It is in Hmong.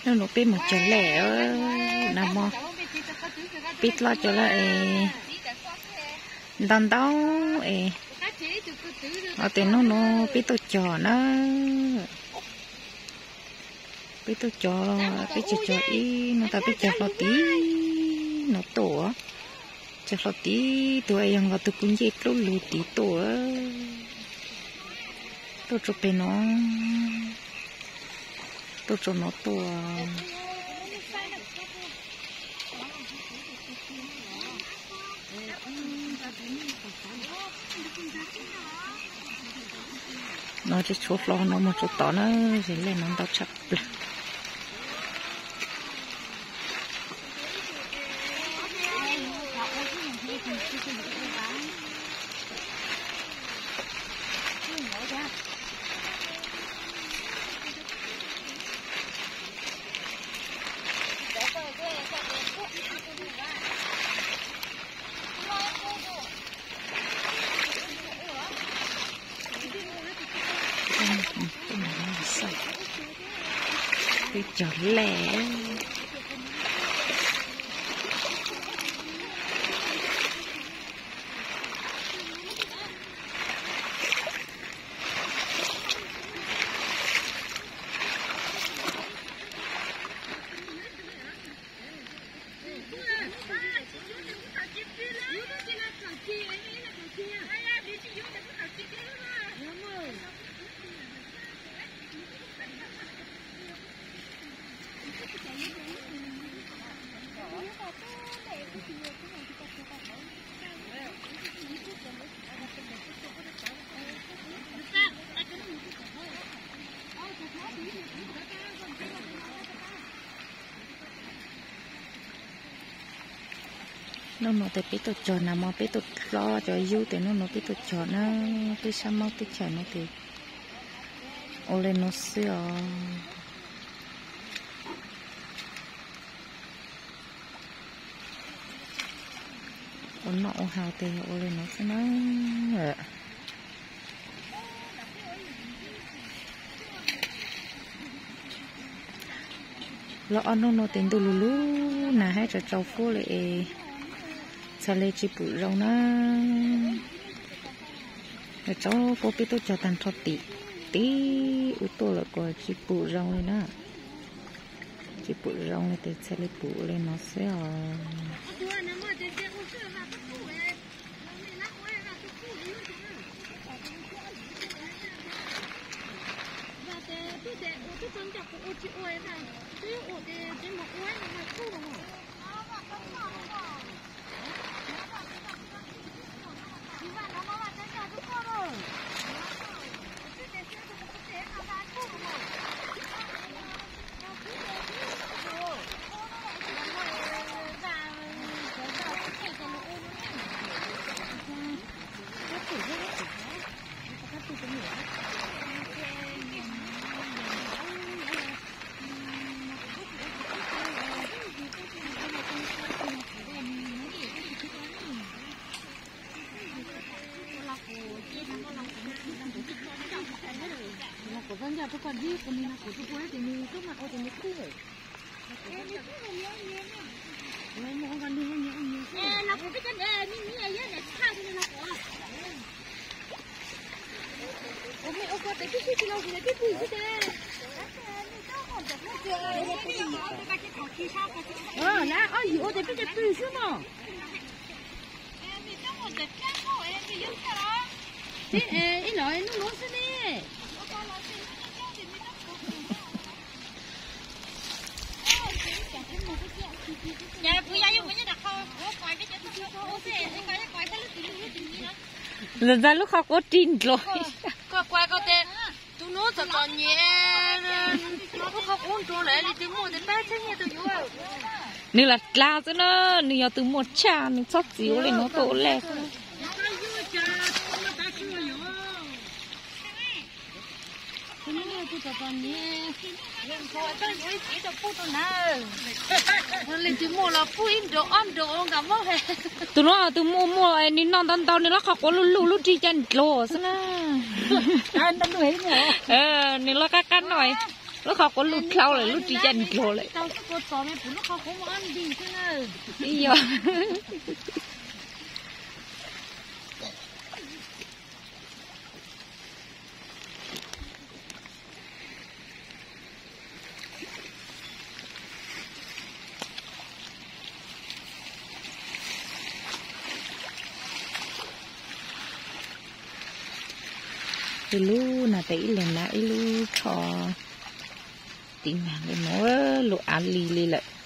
Hnub no peb mus cog lej, nag hmo peb dloj cov laj es ntau ntau es, ho tias hnub no peb tuaj cog na. Peb tuaj cog, peb cog cog ib hnub tas peb cog hlo tid no tuaj, cog hlo tid tuaj es yog nkaus tus kuj ncej dlub lug tid tuaj, tuaj rau pem no, tuaj rau no tuaj. No tsis tshuav hlo no mus tshuav tod na, zes lej no ntau tshaj plaws. Peb cog lej. Hnub no tes peb tuaj cog, nag hmo peb tuaj hlob cov yub tes hnub no peb tuaj cog na, peb sab Hmoob teb chaws no tes ua li no xwb os. Ua noj ua haus tes ua li no xwb na. Los ob hnub no tes ntuj lug lug nag hab tsaus tsaus fuab li es txhais le tsis pum zoo na. Tsaus fuab peb tuaj cog tag nrho tim tib ub tuaj lawm kuas tsis pum zoo li na. Tsis pum zoo li tes txhais le pum li no xwb os. Lawv ob yim ua tes peb cov pw xwb mog. Ib los hnub nuav xwb ne. Ntxawg ntxawg lub qhov quav ris nrov. Tus nub txom txom nyem, lub qhov quav nrov lawm, leej twg muaj tes pab txheeb nyiaj rau yuav. Nws lam dlaag xwb na, nws yog tus muaj tshaj, nws txhob txwm ua li nuav tuaj ua lej xwb. Tus no tus muaj muaj nws noj ntau ntau nws lub qhov quav luj luj lub ris cas ndluag xwb na. Nws lub qab qab no, lub qhov quav luj dlhau lawm lub ris cas ndluag lawm. Ib yog. Tus lub no tes ib leeg na ib lub tsho tiv nag li no, lub av li li lawm.